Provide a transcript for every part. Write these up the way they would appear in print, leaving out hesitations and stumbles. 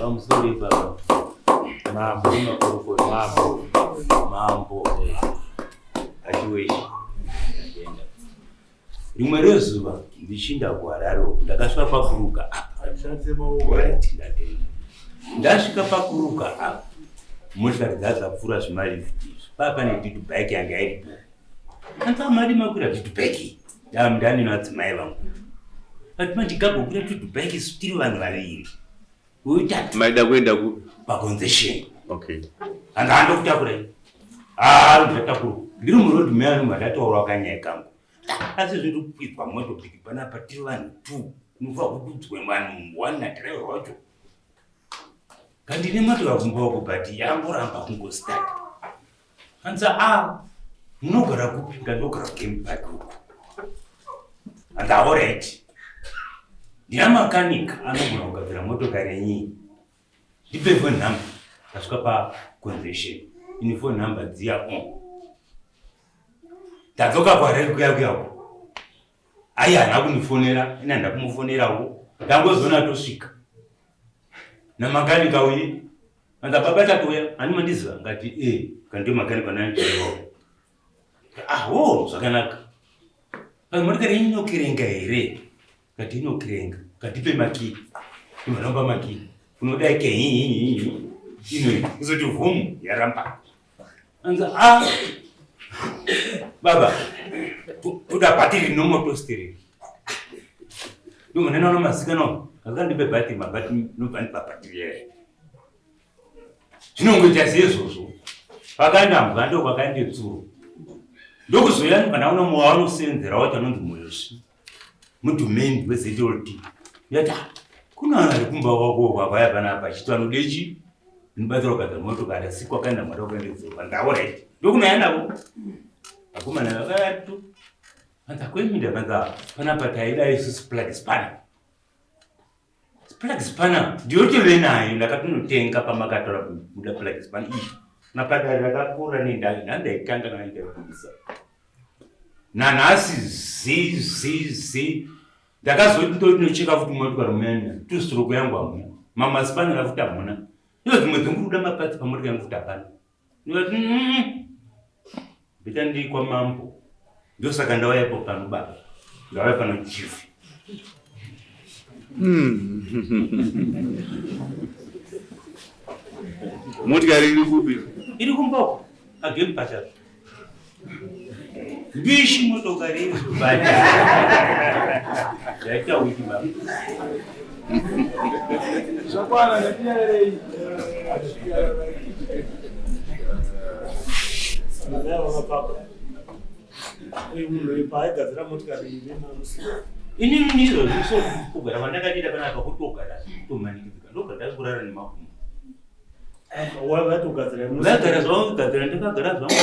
Pamusoro baba. Mambo makorokota. Mambo. Mambo. Achiweshi. Ndenda. Rimwe rezuva ndichinda kuHarare uku ndakasvika pakuruka apa. Right, ndatenda. Ndasvika pakuruka apa. Motikari dzazapfuura zvimalift izvi. Paa pane duty bike yanga iripo. Hanzi amadi makwira duty bike. Ndani nadzimai vangu. But manje gagokwira duty bike isu tiri vanhu vaviri. Uitatu. Maida kuenda ku paconcession. Okay. Hanzi handokutakurai. Ah, ndatakurwa. Ndiri muroad meanu mandataura kanyaya kangu. Asi zviri kukwidzwa moto piki panapa tiri vanhu two. Unofanira kududzwe vanhu one nadriver wacho. Kandine moto yakumba wako but yangoramba kungostart. Hanzi ah, munogara kupi? Ndandogara game park uko. Hanzi alright. Ndina makanika anogona kugadzira motokari yenyu. Ndipe phone number. Tasvika pa convention. Ini phone number dziya on. Tadzoka kuHarare kuya kuya uko. Ayi haana kundifonera, ini handina kumufonerawo. Ndangozoona tosvika. Namakanika uye. Anga baba tatouya, hani mandiziva ngati eh, kana ndiyo makanika nani Ah, oh, zvakanaka. Pamwe motokari yenyu inokirenga here? Ngati inokirenga. Ngatipe makii. Ivanomba makii. Unodai ke ino kuzoti vhumu yaramba. Anzi ah baba toda bhatiri rinomoto stereki. Ndomunena unomazikana akandipe bhatiri mabhatiri nobva ndipa bhatiri yeye. Zvinongoita seizvozvo. Vakandambwa ndokwakanditsuro. Ndokuzoya kana unomuwa wanosenzera wacho anonzi Moyosvi. Mudhumeni weZLT. Ndati ah, kuna ari kumba kwako kwakauya panapa achiti anode chi ndinobatsira kugadzira motokari asi kwakaenda mwari wakaendedzerwa ndaorit ndokunaya navo vakomana vakatu anzi akweminda vanza panapa taida isusu plug spanner Plug spanner ndiyotove nayo ndakatonotenga pamakatora kubuda plug spanner iyi napadare rakakura nendai nhandaikanga naindaibudisa nanhasi zi zi zi ndakazoti ndotinocheka futi motokari muyani tustroke yangu hamuna mamwe aspanera futi hamuna iyo dzimwe dzonguruda mapatsi pamotokari yangu futi hapana ndikati beta ndiri kwamambo ndosaka ndauya ipo pano baba ndauya pano chief. Motikari iri kupi? Iri kumboko agame pachazvo mbishi motokari iri kubata yaita wiki baba. Zvakwana ngatinyararei. Uyu munhu uyu paaigadzira motikari iyi nemamusi. Inini ndizvozvi so kugara kwandakadira panapa kutogara kutomanikidzika ndogara ndakurara nemakumbo. Vaitogadzira Vaigara zvavo kugadzira ndakagara zvangu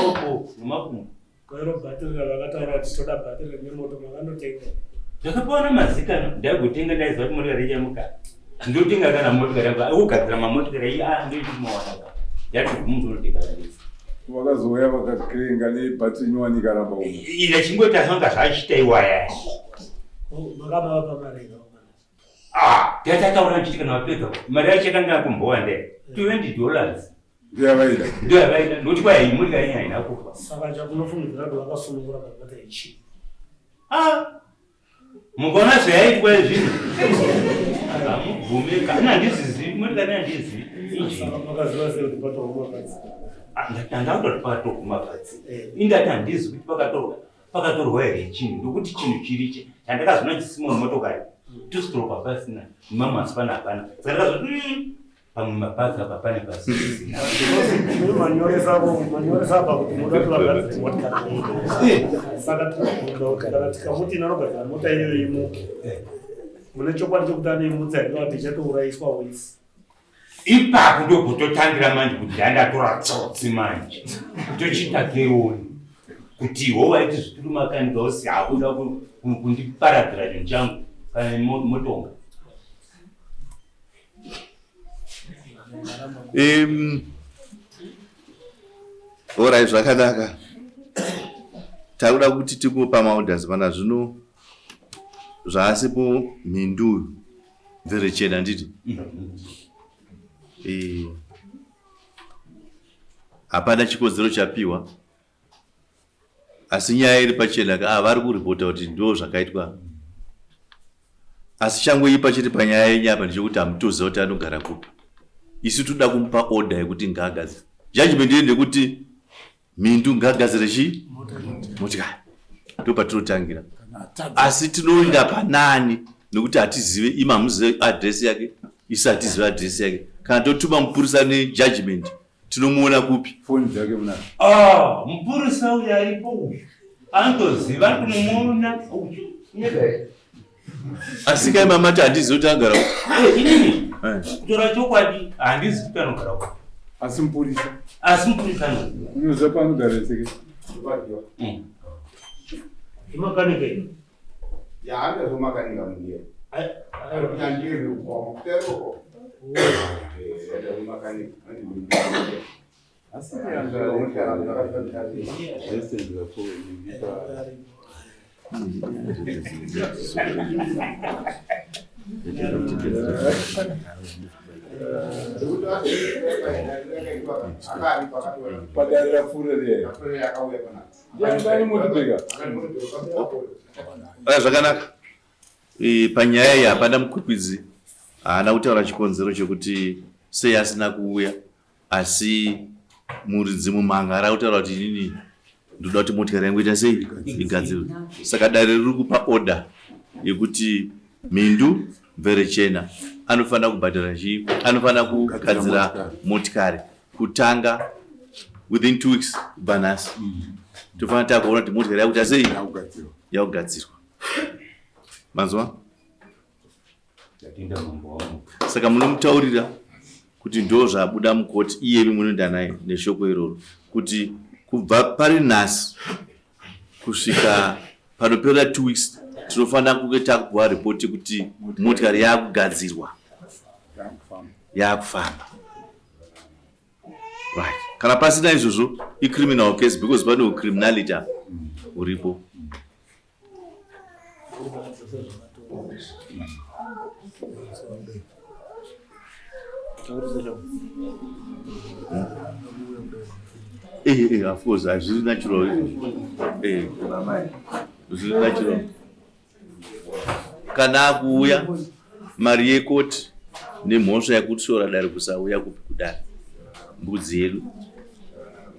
apo nemakumbo. Kwairo bhatiri ravakataura kuti toda bhatiri rine moto makandotenga. Ndakapaona mazikana ndaigotenga ndaiziva kuti motikari ichamuka. Ndotenga kana motikari yako kugadzira mamotikari iyi ah ndoitimowana ka. Yati gumu tonotenga ndisi. Vakazouya vakakirenga nebhatiri nyowani ikaramba umu. Ila chingoita zvanga zvachiita iwaya. Makamavapa mari ikaomana. Ah, tataura ndichiti kana wapedza mari yacho yakanga yakumbowa nde $20. Ndiyavaida. Ndiyavaida ndokuti kwai motikari yenyu haina kufa. Saka chamunofungidzira kuti vakasunungura pamota ichi. Ah, mukaona zvayaitwa izvino hamubvume kana handizizivi motikari handizivi. Saka makaziva sei kuti patorwa mapatsi? Ndanga kutoti pakatorwa mapatsi. Indati handizi kuti pakatorwa pakatorwa here chinhu ndokuti chinhu chiri chandakazoona chisimo mumotokari tustroke hapasina mamwe asi pana hapana saka ndakazoti pamwe mapatsi apa pane pasisina. Manyoresa apa kuti munoda kuti vagadzire motikari iyi. Saka tinobvunza kuti kana tikamuti inonogadzira mota iyoyo imuke. Mune chokwadi chekuti anoimutsa here kana kuti ichatourayiswa wese. Ipapo ndopototangira manje kuti ndandatora tsotsi manje tochiita keroni kuti iwo waiti zvituru makanika usi hakuda kundiparadzira chinhu changu kana motonga. Orai zvakanaka. Takuda kuti tikupa maorders pana zvino zvaasipo mhindu mverechena nditi. Eh, hapana chikonzero chapiwa asi nyaya iri pachena ka ah, vari kuripota kuti ndo zvakaitwa asi changoipa chiri panyaya yenyu apa ndechekuti hamutoziva kuti anogara kupi isu toda kumupa order yekuti ngaagadzire judgment yedu ndekuti mhindu ngaagadzire chii motikari ndopatinotangira asi tinoenda panani nekuti hatizive ima hamuzive adresi yake isu hatizive adresi yake kana totuma mupurisa nejudgment tinomuona kupi foni dzake muna ah, mupurisa uyu aripo uyu anotoziva ari kunomuona uyu asi kai mamati handizivi kuti anogara eh, inini eh. kutora chokwadi handizi kuti anogara ku asi mupurisa asi mupurisa anoziva unoziva paanogara seke mm. Makanika ya andazomakanika mundiye andiri uko makanika Padare rapfuura riya. Ndiani motibheka? Zvakanaka. Panyaya iyi hapana mukwikwidzi haana kutaura chikonzero chekuti sei asina kuuya asi muridzi mumhangara kutaura kuti inini ndoda kuti motikari yangu ita sei igadzirwe saka dare riri kupa order yekuti mhindu mverechena anofanira kubhadhara chii anofanira kugadzira motikari kutanga within 2 weeks kubva nhasi tofanira takuona kuti motikari yakuita sei yakugadzirwa manzwa Saka munomutaurira kuti ndo zvabuda mukoti iyemi munoenda naye neshoko iroro kuti kubva pari nhasi kusvika panopera 2 weeks tinofanira kunge takupuwa ripoti yekuti motikari yakugadzirwa yakufamba right kana pasina izvozvo icriminal case because pane ucriminality apa uripo. Eh, eh, of course, hazviri natural izvozvo. Eh, zviri natural. Kana akuuya mari yekoti nemhosva yekushora dare kusauya kupi kudare mbudzi yedu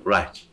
right.